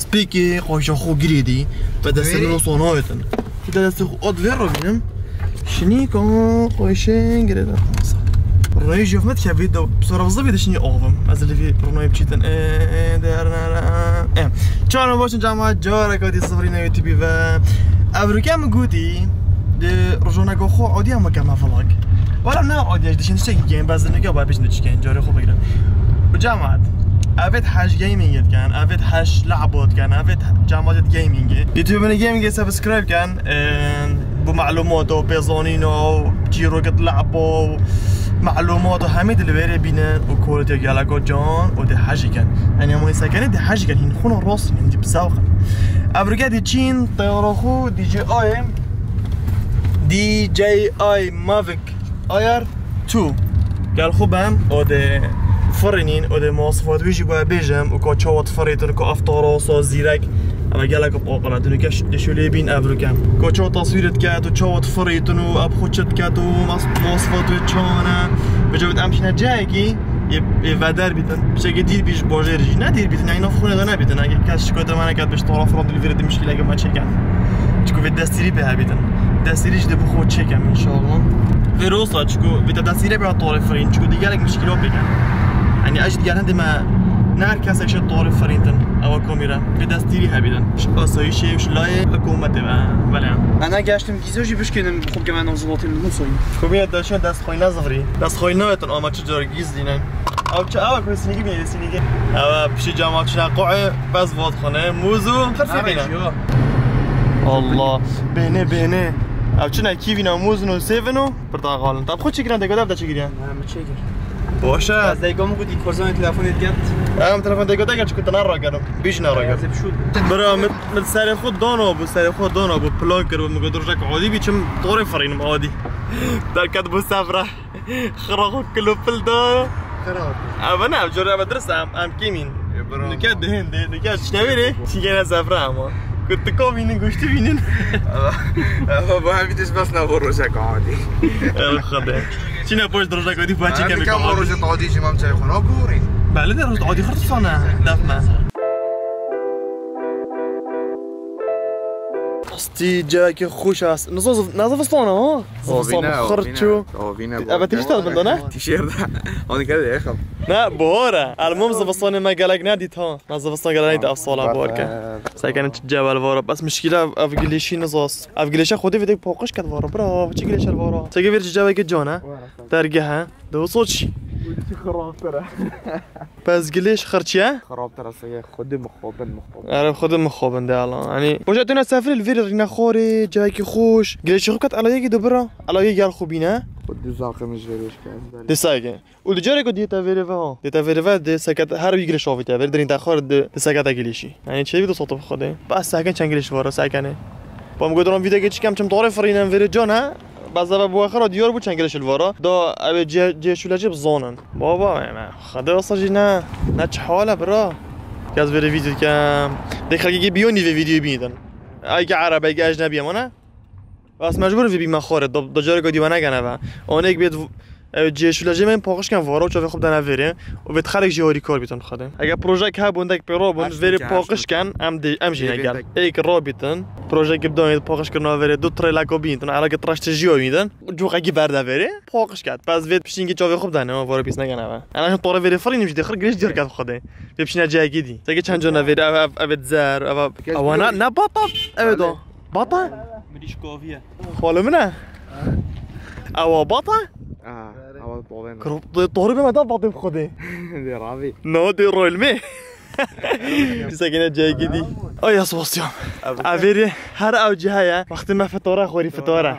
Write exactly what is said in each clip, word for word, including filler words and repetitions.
Spêkê qoşa xwe girêdî ve destê min wisa nayêtin. Ti de destê xwe ot vê re bînim. Şinîka qoşê girêdin. Rêj yov me dikevî de sora vizivî de şinî avim. Ez li vî pronayê biçîtin. Ê, ê, der nere. Ê. Çaran baş in cemaat, careka dî sifrî ne YouTube ve. Evroke min gotî, di rojaneka xwe adiya min keme vlog. Wala ne adiya, dişin tiştekî kêm, bes dinike ba pêşin diçikin, carê xwe bigirin. Bi cemaat, evêt heş gaming dikin, evêt heş lehbo dikin, evêt cemaat gaming. YouTube min gaming subscribe kin, ên, bu malumat û pêzanîn û çîrokit lehbo û malumat û hemî di li vêrê bînin û quality geleko can û di hejî kin. Yanî hemû sekenê di hejî kin, hîn xuna rast hîn di bizawxin. Evroke di çîn, teyara xwe D J I D J I Mavic Air two. Gel xwe bem, o de firînîn, o de mosifat wî jî ku bêjim, û ku çawa difirîtin, ku ev tara sa zîrek, ev gelek bi aqil e, tu nike ş-, şulê bîn evroke. Ku çawa taswîr diket û çawa difirîtin û ev xwe çi diket û mas-, mosifat wê çane. Bi cewt em şine cayekî, Ê, ê veder bîtin. Piçekê dîr bî ji bajêr jî. Ne dîr bîtin, yanî nav xûnê de nebîtin. Ege kes şikoyeta me neket, bi ji taraf re dilvêrê di mişkîleke me çêken. Çiku vê destîrî bê hebîtin. Destîrî jî dê bi xwe çêkem, înşallah. Vê rosa, çiku vê te destîrê bê torê firîn, çiku digelek mişkîlo pêken. Yanî ez jî diger hindê me ne her kesek şe torê firîntin. Ewa komîre. Vê destîrî hebîtin. Ji asayîşê, ji layê hikûmetê ve. Belê. Ana geştim gîzo jî bişkênim, xwe bikeme nav zilatê min, Musayî. Komîre de şe dest xwe ne zivirî. Dest xwe ne etin ama çi car gîz dînin. Ew çi, ew ku sinîgî bîne, sinîgî. Ew pişî cama çine qo'ê, pez vat xone, mûz û xirfî bîne. Allah. Bêne, bêne. Ew çine kîvîne, mûz û sêvin û pirtaqal in. Tab xwe çi kirin, dego dev de çi kiriye? Ha, mi çê kir. Boş e. Ez dego min gotî, korzanê telefonê diket. Em telefon dego de gel, çiku te ne ragerim. Bîj ne ragerim. Ez ê bişû. Bira, min, min serê xwe dano bû, serê xwe dano bû, plan kir bû, min got rojek adî bî, çim torê firînim adî. Derket bû sevre. Xira xwe kilo pil da. Xira. Eve ne, ev cor eve dirist em, em kêmîn. Nike dihin de, nike çi ne vêrê? Çi gene zevre ama. Ku tu komînin, goştî bînin. Eve, eve bu hem bir bes ne bu rojek adî. Ev xede. Çi ne poş rojek adî bu çi kemik adî. Rojek adî jî mam çay xwe naborî. Belê de rojek adî xirtisane. Defne. Stî cayekî xweş e. Niza ziv-, ne zivistana ha? Zivistana xirçû. Eve tişt de bin de ne? Tişt de. Onu kere de yakam. Ne, bahar e. Elmum zivistanê me gelek nedît ha. Ne zivistan gelek nedît ev sala bahar ke. Sekenê çi cewel vara. Bes mişkîle ev, ev gilêşî nizas. Ev gilêşe xwedê vê dek paqij ket vara. Bira, çi gilêşe vara. Seke vêr çi cewekê can e. Dergeh e. Di wisa çi? Xirabtir e. Pez gilêş xirçî ye? Xirabtir e, seke xwedê mixabin, mixabin. Erê xwedê mixabin de ala. Yanî, boşa tune sefrê li vêrê rîne xwarê, cayekî xweş. Gilêşê xwe ket elayekî de bira. Elayê gel xwe bîne. Xwedê zaqê min ji vêrê şikand. Dê seke. Û li careke diyê te vêrê ve ha. Dê te vêrê ve, dê seket her wî gilêş avî te vêrê, dirîn te xwar di, di sekete gilêşî. Yanî çêvî de sotof xwedê. Bas seke çend gilêş vara sekene. Bam godoran vîdeke çikem çim tarê firînen vêrê can e. Bes eve bu xira diyar bû çend gilêş li vara. Da ev cê, cê şûle cê bizanin. Baba me. Xwedê wasa jî ne. Ne çi hal e bira. Yaz vêrê vîdeo dikem. Dê xelkê biyonî vê vîdeoyê bînin. Ay ki Ereb, ay ki ecnebî ye, ne? Ez mecbûr vî bîme xwarê, da, da careka dî we negene ve. Onek bêt v-, ew cê şûlejê me paqij ken vara û çavê xwe bidene vêrê û vêt xelek jî harîkar bîtin xwedê. Eger projek hebûn dek pê rabûn, vêrê paqij ken, em dê, em jî ne gel. Êk rabîtin, projek bidon paqij kirina vêrê, du trêleka bîntin, eleke traştê jî bîntin, coxekî berde vêrê, paqij ket. Pez vêt pişingî çavê xwe bidene, vara pîs negene ve. Ena jî tore vêrê firînim jî dê xir girêj diyar ket xwedê. Vê pişîne cayekî dî. Seke çend cana vêrê, ev, ev, ev zer, ev, ev, ewana ne bata, ev do. Bata? Mirîşkoviye. Xalê min e? Ewa bata? Ha, ewa bavên. Kro-, to-, tohri bime da batê xwedê. Dê ravî. No, dê rolmê. Sekine cayekî dî. Ay, ya Sebastian. Avêrê her ew cihaya. Wextê me fitore, xwerî fitore.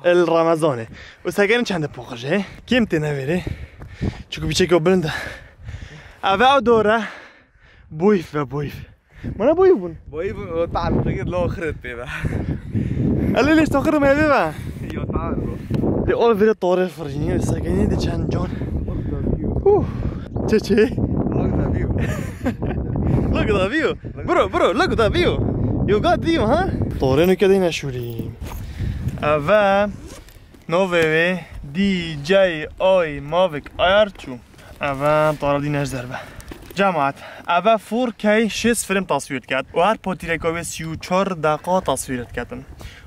El Ramazanê. Û sekine çende poqije. Kim tê nevêrê? Çuku biçeko bilind e. Eve ew dore. Boyf ve boyf. Mana boyî bûn. Boyî bûn, o tal pekê lo xirit pê ve. Elê lêş to xirim hevê ve. Yo, tal bû. De ol vire tore firînî, sekenî de çend can. Huh. Çe çe? Log da view. Log da view. Bro, bro, log da view. You got view, ha? Tore nuke de yine şurî. Eve. Navê wê D J I Mavic Air çû. Eve tara dî ne ji derve. Cemaat, eve four K şêst frame tasvîr diket û her potîreka wê sî û çar deqa tasvîr diketin.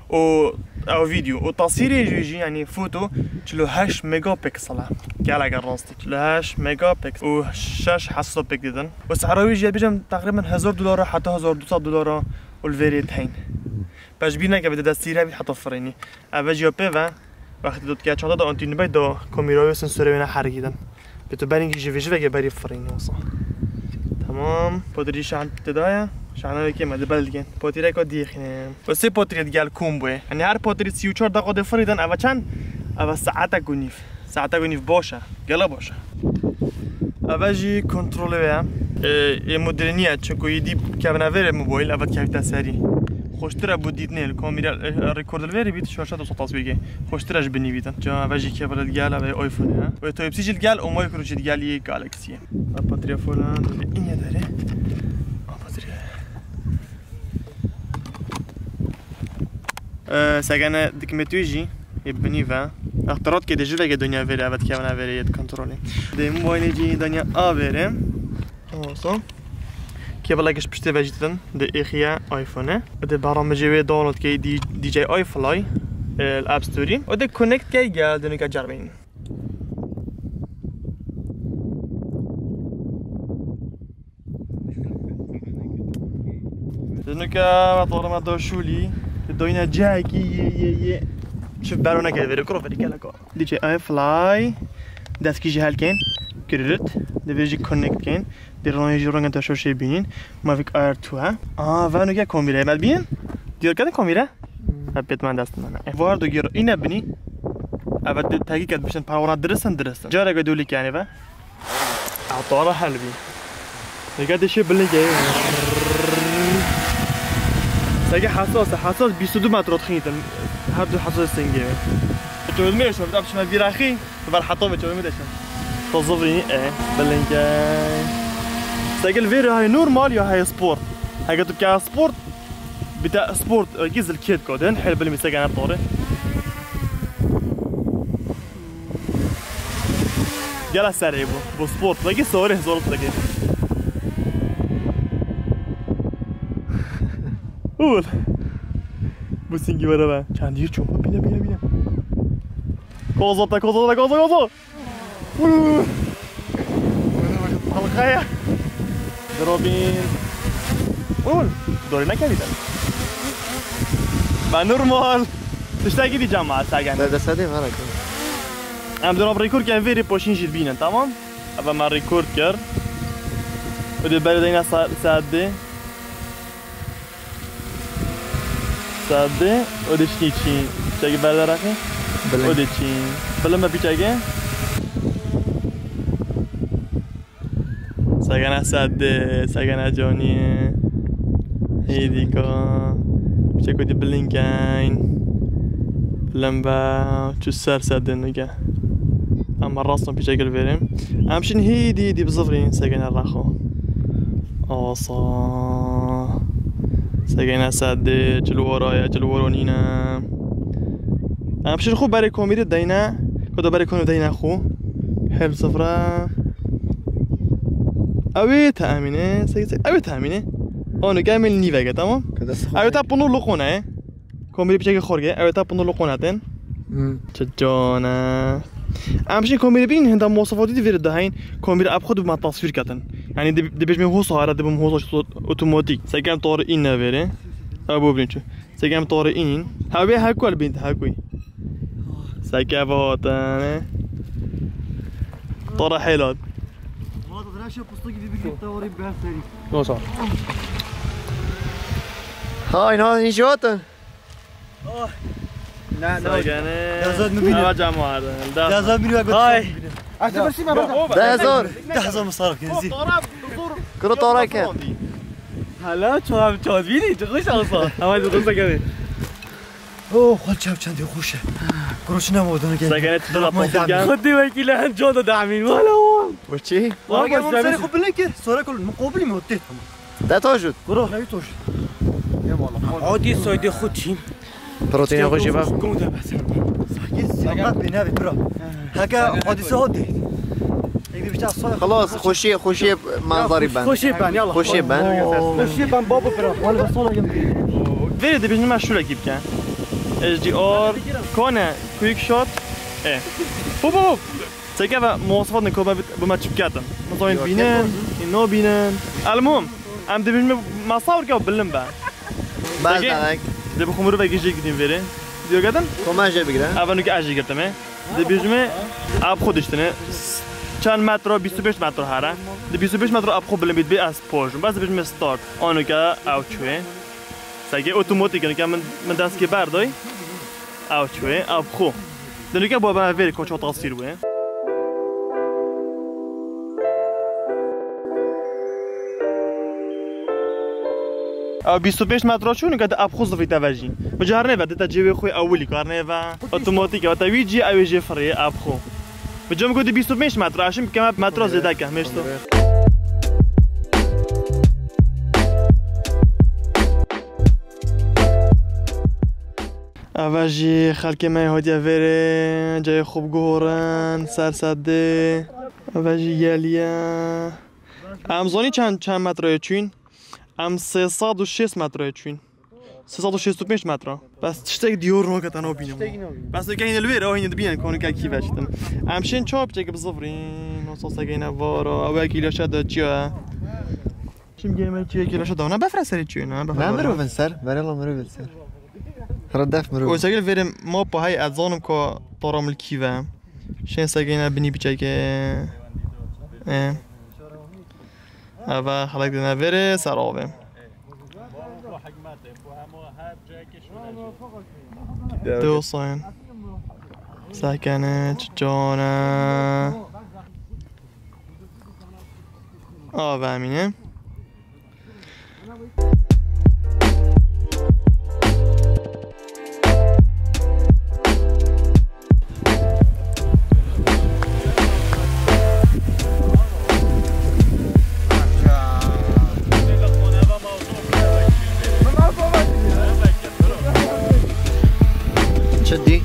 Û ew vîdeo û tasvîrê jî, jî, yanî foto, çil û heşt megapiksel e. Gelek rastî, çil û heşt megapiksel û şeş hesap pêk didin. Û sehra wî jî, bêjim, teqrîben hezar dolara heta hezar du sed dolara û li vê rê teyn. Pejbîr neke, bide destî re bît heta firînî. Eve jî ya pê ve, wextê tu dike çanda da antînubey da kamîra wê sensorê wê neherikîtin. Bê tu berî ji vê ji veke berî firînî wisa. Tamam. Potirî şan tê da ye. Şana wê kê me di bel dikin. Potireka dîxîne. Ve sê potirê digel komboyê. Hani her potirî sî û çar deqa dê firî din, eve çend? Eve saetek û nîv. Saetek û nîv baş e. Gela baş e. Eve jî kontrolê wê ye. Ê, ê modernî ye, çunku yê dî kevine vêrê mobayl, eve dikevîte serî. Xweştir e bo dîtinê, li kamîra, ê, rekord li vêrê bît, şaşa du sed taswîrgê. Xweştir e ji binî bîtin. Ca eve jî kevire digel, eve iPhone e. Wê Type-C jî digel û micro jî digel yê Galaxy ye. Eve patriyafona, dûvê inye derê. Eve patriya. Ee, segene dikmetû jî ê binî ve. Extirat ke de ji veke dinya vêrê, evet kevine vêrê yê kontrolê. De mobaylê jî dinya a vêrê. Olsun. Kêbelek ji piştê ve jî din, de êxiye iPhone e. De baramijê wê download key D J I Fly, e, App Store. O de connect key gel, de nuke cermîn. Dinike me torime do şûlî. Doyne cehekî yê, yê, yê. Çi bero neke vêrê, kuro verî gelek o. D J I Fly. Deskî jî helkên. Kirrit. Divê jî connect kên. Di ronê jî rengên te şoşê bînin. Mavic Air two he. Aa, ve nuke komîre. Me bînin? Diyor kedin komîre? Hep pêt me dest me ne. Var do giro. Îne binî. Evet, de tekî ket bişin. Para wana dirisin, dirisin. Careke dûlî kene ve. Atara helbî. Nega dişê bilingê. Sege hesas, hesas bîst û du metro dixîtin. Her du hesas singê. Çözmeye şov, dap şime viraxî. Ver heta ve çözmeye deşim. To zivrî, e, bilingê. Sege vêrê hay normal ya hay sport. Hege tu ka sport, bita sport, e, gizil kêt kodin, hel bilmi sege ne tore. Gela serê bu. Bu sport. Lagi sore zor lagi. Ul. Bu singi vere be. Çand yir ço. Bine, bine, bine. Kozo ta, kozo ta, kozo, kozo. Ul. Halkaya. Drobin. Ul. Dorina kelî de. Ben normal. Tiştekî dî cemaat segen. Te desedê vera kir. Em dirom rekord ken vêrê poşîn jî dibînin, tamam? Eve me rekord kir. Û dê berê deyna sa-, saet dê. Saet dê. Û dê ştî çî. Çekî berde raxî. Bilin. Û dê çî. Bilim me pîçekê. Segene sedê, segene canî. Hêdîka. Piçeko dî bilinkeyn. Bilim be. Çu ser sedê nige. Ama rastan piçekil verim. Em şin hêdî, hêdî bizivrîn segene raxo. Asa. Segene sedê, çil wara ye, çil wara nîne. Em şin xu berê komîrê deyne. Ku da berê komîrê deyne xu. Hel sifre. Ew ê te emîne, sek, sek, ew ê te emîne. Onu gel mil nîvege, tamam? Ew ê te pino loqone. Komîrê piçekê xorge, ew ê te pino loqone tên. Hmm. Çi cone. Em şin komîrê bîn, hinda mosafatî di vêrê dahên. Komîrê eb xwe dibime tasvîr ketin. Yani di, dibêjme hosa, ara dibim hosa otomatik. Sekem tor in ne vêrê. Ew bo bilin çi. Sekem tora inin. Hewê hekol bin hekûy. Seke votane. Tora helat. Valla da şu puslu gibi bir gitti orayı ben seni. Nasıl? Hay, ne, ne iş yaptın? Oh. Ne, ne? Sagene. Yazat mı biliyor? Hava cam vardı. Yazat mı biliyor? Hay. Açtı bir şey mi? Dehzor. Dehzor mı sarı kendisi? Kuru tora ke. Hala çorap çorap bînî, çi xweş asa. Hewa di xweş sekene. Oh, xwal çav çendê xweş e. Kuro çi nema odana gel. Sekene tu da. Xwedê wekî li hin coda damîn. Wala wan. Wekî? Wala gel serê xwe bilin kir. Sora kul muqobilî mi ote. De to jût. Kuro. Hayır to jût. Odî soydê xwe çîm. Proteîna xwe jî ve. Gong de bes. Sakin, sakin, bine bir bira. Heke hadise hadi. Ege bir Xelas, xweşiyê, xweşiyê manzarî ben. Xweşiyê ben, yala. Xweşiyê ben. Xweşiyê ben, babo pira. Wala ben sola yem. Vêrê dibêjin me şûrekî bike. H D R, kone, quick shot. E. Hop, hop, hop. Seke ve muwasifat ne kome bit, bu me çi biketin. Mesela bînin, ê nabînin. Elmûm, em dibêjin me masawr ke bilind be. Bas Seke, demek. Dê bi xwe mirovekî jê gidîn vêrê. Diyo gedin? Kome jê bigire. Eva nuke ez jê girtime. Dibêjime, ev xwe diştine. Çend metro? Bîst û pênc metro here. Di bîst û pênc metro ev xwe bilind bît bê ez pojim. Bes dibêjime start. Anuka ew çûye. Seke otomatik, anuka min, min destke berdoy. Ew çûye, ev xwe. Di nuke bo bana vêr koço tasvîr bûye. Ew bîst û pênc metro çû, nika di ev xwe zifrî te ve jî. Bi carnê ve, di te cêwê xwe ewilî karnê ve. Otomatik e, te wî cî ew ê jê firê, ev xwe. Bi cem ku di bîst û pênc metro, eşim keme metro zêde ke, mêşto. Eve jî xelkê me hatiye vêrê, cayê xwe biguhorin, ser sedê. Eve jî geliye. Em zanî çend, çend metroyê çûyîn? Em sê sed û şêst metroyê çûyîn. Sê sed û şêst û pênc metro. Bes tiştek diyor nake te nabînim. Tiştek nabînim. Bes eke hîn li wêr, o hîn dibînin, konu ke kî veştin. Em şên çap çek bizivrîn, o sas eke ne vara, ew eke îlaşa de çiya. Şimdi gelme çiye ki laşa davna befre seri çiye ne? Ne mirovin ser? Verela mirovin ser. Hira def mirov. O segil verim ma pahayî ez zanim ko toramil kî ve. Şên segeyne binî biçeke. E. Eva xelek dine vere ser avê. Dostayın. Sekene, çiçane. Ava Emîne. Çi dî?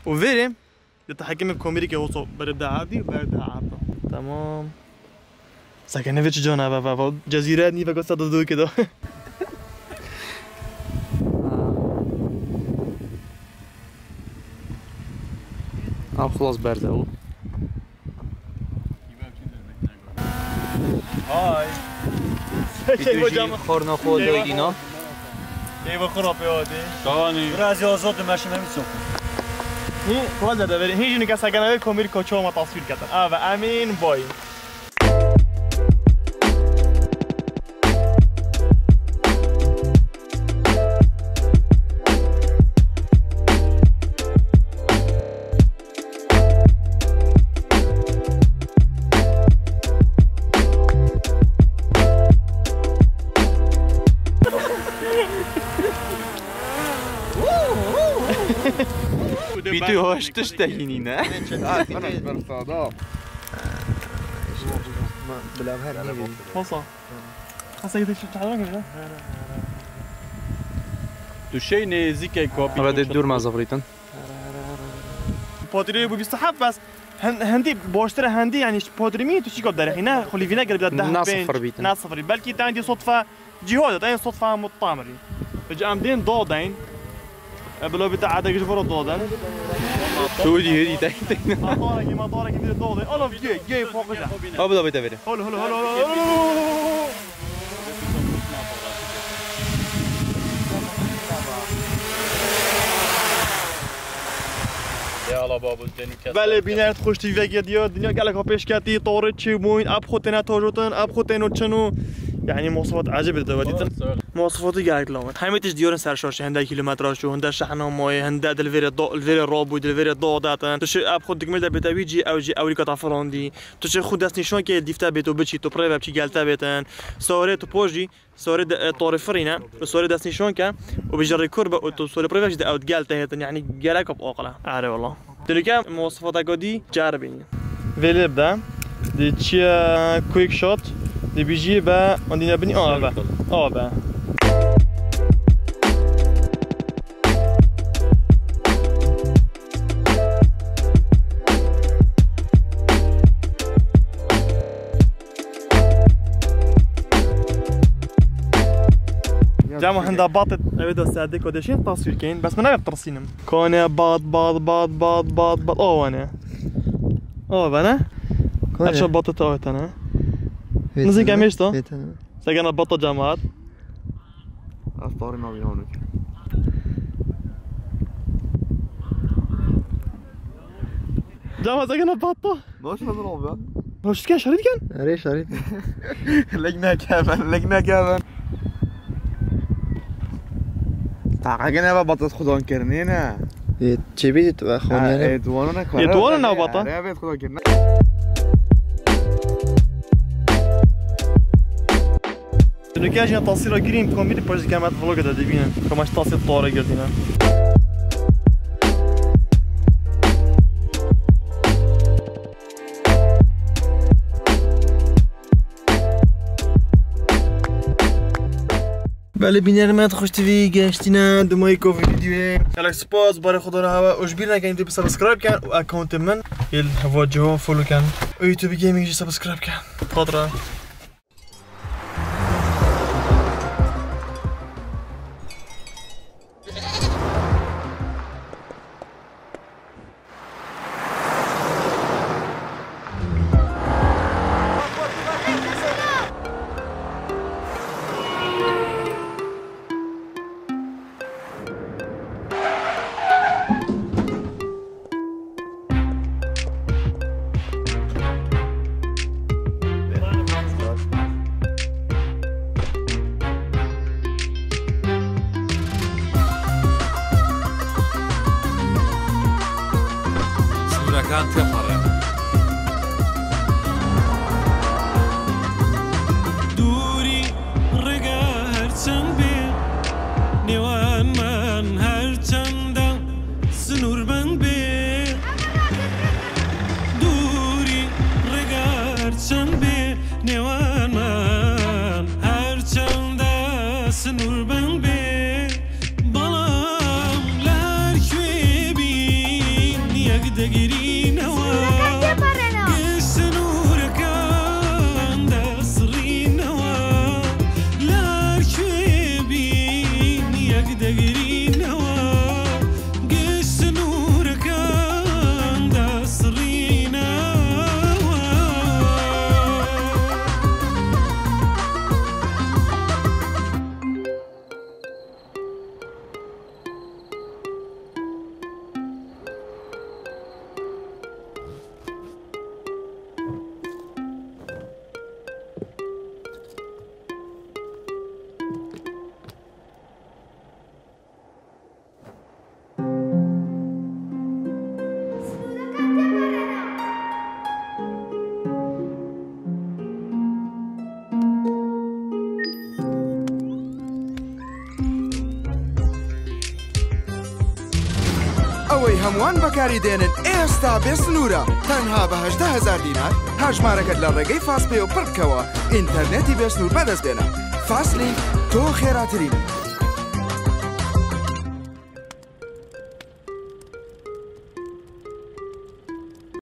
Û vêrê, ya te hekimê komîrî ke wisa berê de erdî, berê de erda. Tamam. Seke neve çi cana ve, ve, ve. Cezîre nî ve gosta dudu ke do. Ev xlas berze û. Hay. Şey hocam. Xorna xo doydîna. Eyvah xrap ya hadi. Şahane. Biraz ya zor dümeşim hem çok. Hi, koza da verin. Hi, jini kasa kana ve komir koço ma tasvir katan. Ava Emin boy. Bîtû hoş tiştekî nîne. Ha, bîtû. Bila her ne bileyim. Hasan. Hasan, yedek şu çağırma geliyor. Tu şey nêzîkek kapî. Eve de dûr me zivrîtin. Patirê bû bîst û heft bes. Hen-, hendî baştir e, hendî, yani, patirê min tu çîka derexî, ne? Xulîvî ne gel, bila deh, ne pênc, sifir bîtin. Ne sifir. Belkî te hendî sotfe cihad e, te sotfe hemû tam rî. Vêca em dên dadeyn. E, bila bî te edek ji vora daden. Tu dî, dî, tek, tek. Matarekî, matarekî dê dadeyn. Ala, gê, gê, paqij e. Ha, bila bî te verê. Holo, holo, holo, holo, holo. Belê bîner xweş tî vekê diyo, dinya gelek xwe pêş ketî, torê çi bûyn, ap xwe têne tojotin, ap xwe têno çin û Yani mosifat ecêb dide we dîtin. Mosifat gelek lamet. Hemî tişt diyor ser şaşe, hende kilometraj çû, hende şehna mayê, hende di li vêrê da, li vêrê rabû, di li vêrê da datin. Tu şi eb xwe dikmil de bête wî cî, ew jî ewlîka te filandî. Tu şi xwe destnîşan ke dîfte bêt û biçî, tu pirê ve biçî gelte bêtin. Sarê tu poj jî, sarê de, e, tarê firîne, û sarê destnîşan ke, û bijî rêkur be, û tu sarê pirê ve jî de ew gel te hêtin, yani gerek bi aqil e. Erê wala. Dilike mosifata godî ceribînî. Vêlê bide. Dê çiye quick shot. Dê bijî be, ondîne binî, a be. A be. Cema henda batet eve de serdê ku deşên tasvîr keyin. Bes min nebe tirsînim. Kane bat, bat, bat, bat, bat, bat. O wane. O wane. Kane. Erşa batet o tane. Nizin ke meşto. Segena bata cemaat. Ez tarî nabîna wan wekî. Cama segena bata. Baş hazır abi. Baş diken, şerî diken? Erê, şerî. Lek nekevin, lek nekevin. Taqe gene ve batas xudan kirinê ne. Ê, çêbî tu ve xoniyane. Ê, tu wana ne kare. Ê, tu wana ne bata? Erê, evet xudan kirinê. Nuke jî tasîra girîn komî di pajî kemet vlog de dibînin. Kamaş tasîr tore girdîne. Belê bînerê me, xweş tivî geştîne, dimayî kovî videoyê. Gelek spas, barê Xwedana hewe, û ji bîr nekin YouTube subscribe ken û accountê min yê li heva ciho follow ken. Û YouTube Gaming jî subscribe ken. Xatra. Sînoreke teperê. Dûrî ڕێگە هەرچەند بێ، نێوانمان هەرچەندە سنووربەند بێ. دووری ڕێگە هەرچەند بێ، نێوانمان هەرچەندە سنووربەند بێ، بەڵام لە هەر کوێ بین یەک دەگرینەوە. گشت سنوورەکان دەسڕینەوە، لە هەر کوێ بین یەک دەگرینەوە، گشت سنوورەکان دەسڕینەوە. ئەوەی هەمووان بەکاری دێنن ئێستا بێ سنوورە، تەنها بە هەژدە هەزار دینار هەژمارەکەت لە ڕێگەی فاست پێ و پڕ بکەوە، ئینتەرنێتی بێ سنوور بەدەست بێنە. فاست لینک، تۆ خێراترین.